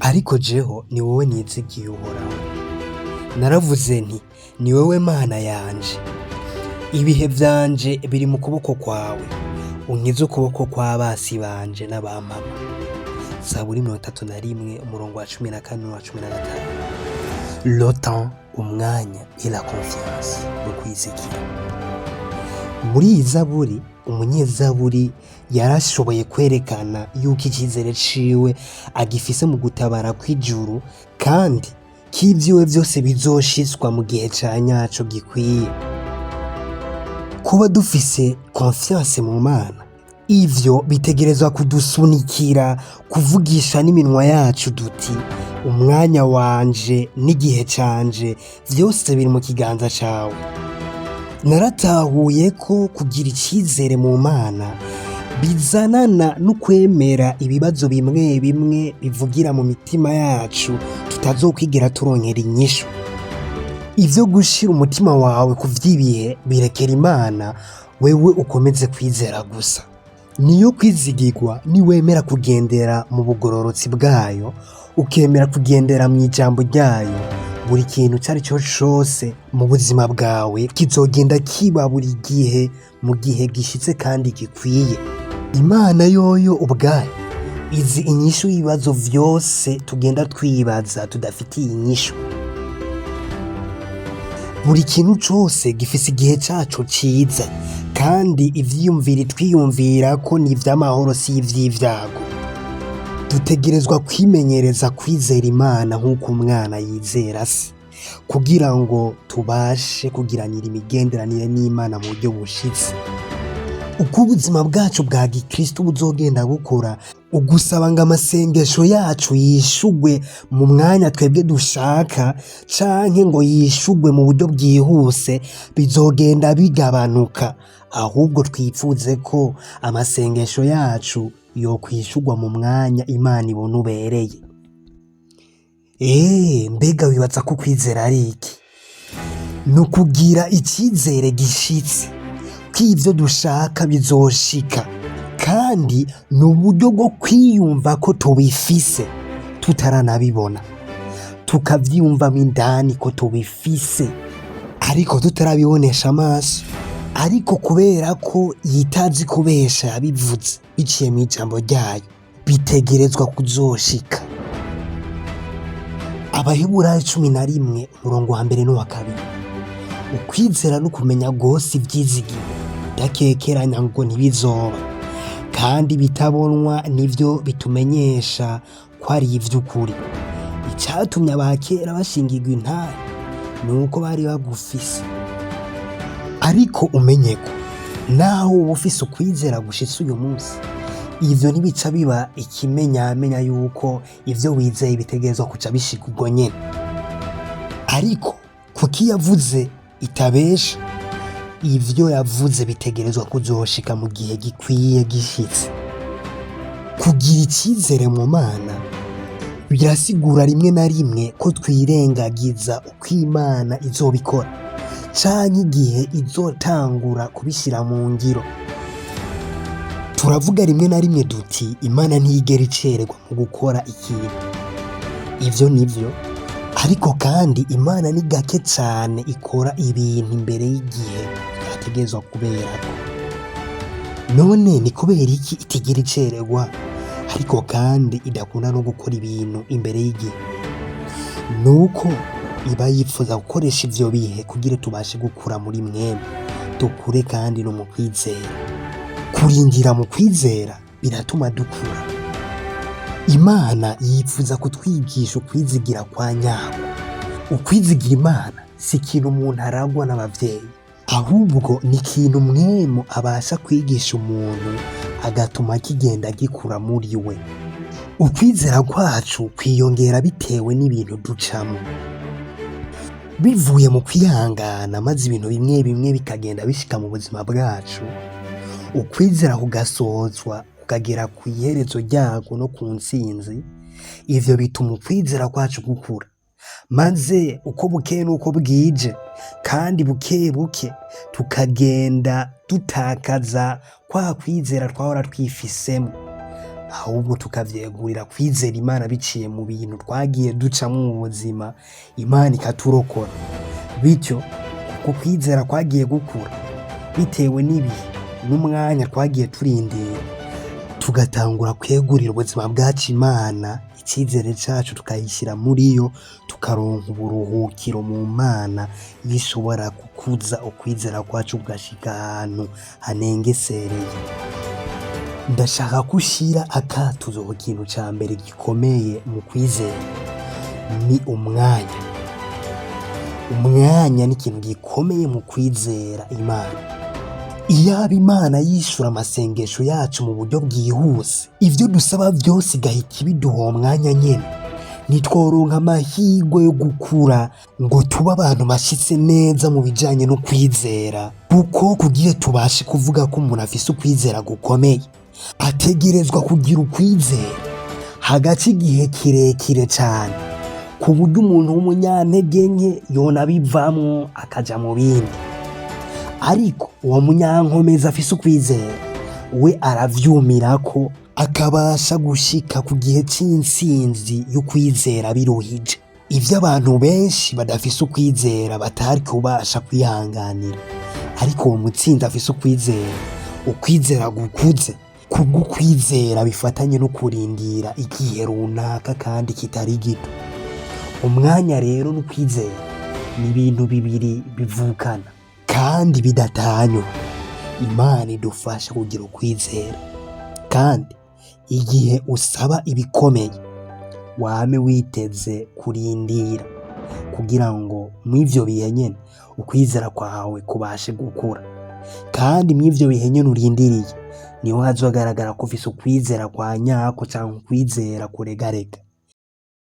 Ariko jeho ni wowe nizigiye, Uhoraho. Naravuze nti: "Ni wowe Mana yanje." Ibihe vyanje biri mu kuboko kwawe, unkize ukuboko kw'abasi banje n'abampama. Zaburi 31, umurongo wa 14 n'uwa 15. Le temps, umwanya, et la confiance, no kwizigira. Muri iyi zaburi, umunyezaburi yarashoboye kwerekana yuko icizere ciwe agifise mu gutabara kw'ijuru, kandi ko ivyiwe vyose bizoshitswa mu gihe ca nyaco gikwiye. Kuba dufise confiance mu Mana, ivyo bitegerezwa kudusunikira kuvugisha n'iminwa yacu duti: "Umwanya wanje n'igihe canje vyose biri mu kiganza cawe." Naratahuye ko kugira icizere mu Mana bizanana no kwemera ibibazo bimwe bimwe bivugira mu mitima yacu tutazokwigera turonkera inyishu. Ivyo gushira umutima wawe ku vy'ibihe birekera Imana, wewe ukomeze kwizera gusa. Niyo kwizigirwa niwemera kugendera mu bugororotsi bwayo, ukemera kugendera mu ijambo ryayo, buri kintu ico ari cyo cose mu buzima bwawe kizogenda kiba buri gihe mu gihe gishitse kandi gikwiye. Imana yoyo ubwayo izi inyishu y'ibibazo vyose tugenda twibaza tudafitiye inyishu. Buri kintu cose gifise igihe caco ciza, kandi ivyiyumviro twiyumvira ko ni ivy'amahoro, si ivy'ivyago. Dutegerezwa kwimenyereza kwizera Imana nk'uko umwana yizera se, kugira ngo tubashe kugiranira imigenderanire n'Imana mu buryo bushitse. Uko ubuzima bwacu bwa gikristo buzogenda bukura, ugusaba ngo amasengesho yacu yishugwe mu mwanya twebwe dushaka canke ngo yishugwe mu buryo bwihuse bizogenda bigabanuka, ahubwo twipfuze ko amasengesho yacu yokwishurwa mu mwanya Imana ibona ubereye. Mbega wibaza ko ukwizera ari iki? Ni ukugira icizere gishitse ko ivyo dushaka bizoshika, kandi ni uburyo bwo kwiyumva ko tubifise tutaranabibona, tukavyiyumvamo indani ko tubifise ariko tutarabibonesha amaso. Ariko kubera ko yitazi kubesha, yabivuze biciye mw'ijambo ryayo, bitegerezwa kuzoshika. Abaheburayo 11, umurongo wa mbere n'uwa kabiri. Ukwizera no kumenya rwose ivyizigiro, udakekeranya ngo ntibizoba, kandi bitabonwa nivyo bitumenyesha ko ari ivy'ukuri. Icatumye abakera bashingirwa intahe ni uko bari bagufise. Ariko umenye ko naho woba ufise ukwizera gushitse uyu munsi, ivyo ntibica biba ikimenyamenya yuko ivyo wizeye bitegerezwa kuca bishika ubwo nyene. Ariko kuko yavuze itabesha, ivyo yavuze bitegerezwa kuzoshika mu gihe gikwiye gishitse. Kugira icizere mu Mana birasigura rimwe na rimwe ko twirengagiza uko Imana izobikora canke igihe izotangura kubishira mu ngiro. Turavuga rimwe na rimwe duti: "Imana ntiyigera icererwa mu gukora ikintu." Ivyo nivyo, ariko kandi Imana ni gake cane ikora ibintu imbere y'igihe vyategerezwa kuberako. None ni kubera iki itigera icererwa, ariko kandi idakunda no gukora ibintu imbere y'igihe? Nuko iba yipfuza gukoresha ivyo bihe kugira tubashe gukura muri mwene, dukure kandi no mu kwizera. Kurindira mu kwizera biratuma dukura. Imana yipfuza kutwigisha ukwizigira kwa nyako. Ukwizigira Imana si ikintu umuntu aragwa n'abavyeyi, ahubwo ni ikintu mwemu abasha kwigisha umuntu, agatuma kigenda gikura muri we. Ukwizera kwacu kwiyongera bitewe n'ibintu ducamo, bivuye mu kwihangana, maze ibintu bimwe bimwe bikagenda bishika mu buzima bwacu, ukwizera kugasozwa, kukagera kw'iherezo ryako no ku ntsinzi. Ivyo bituma ukwizera kwacu gukura, maze uko bukeye n'uko bwije, kandi buke buke tukagenda dutakaza kwa kwizera twahora twifisemo. Ahubwo tukavyegurira kwizera Imana biciye mu bintu twagiye ducamwo mu buzima, Imana ikaturokora. Bityo uko kwizera kwagiye gukura bitewe n'ibihe n'umwanya twagiye turindira, tugatangura kwegurira ubuzima bwacu Imana, icizere cacu tukayishyira muri yo, tukaronka uburuhukiro mu Mana ishobora gukuza ukwizera kwacu kugashika ahantu hanengesereye. Ndashaka ko ushira akatuzo ku kintu ca mbere gikomeye mu kwizera, ni umwanya. Umwanya ni ikintu gikomeye mu kwizera Imana. Iyaba Imana yishura amasengesho yacu mu buryo bwihuse, ivyo dusaba vyose igahita ibiduha uwo mwanya nyene, ntitworonka amahirwe yo gukura ngo tube abantu bashitse neza mu bijanye no kwizera, kuko kugira tubashe kuvuga ko umuntu afise ukwizera gukomeye, ategerezwa kugira ukwizera hagati igihe kirekire cane, ku buryo umuntu w'umunyantege nke yonabivamwo akaja mu bindi. Ariko uwo munyankomezi afise ukwizera we aravyumirako, akabasha gushika ku gihe c'intsinzi y'ukwizera biruhije. Ivyo abantu benshi badafise ukwizera batari kubasha kwihanganira, ariko uwo mutsinzi afise ukwizera, ukwizera gukuze, kubw'ukwizera bifatanye no kurindira igihe runaka kandi kitari gito. Umwanya rero n'ukwizera ni ibintu bibiri bivukana kandi bidatanywa. Imana idufasha kugira ukwizera, kandi igihe usaba ibikomeye wame witeze kurindira kugira ngo mw'ivyo bihe nyene ukwizera kwawe kubashe gukura. Kandi mw'ivyo bihe nyene urindiriye niho hazogaragara ko ufise ukwizera kwa nyako canke ukwizera kuregarega.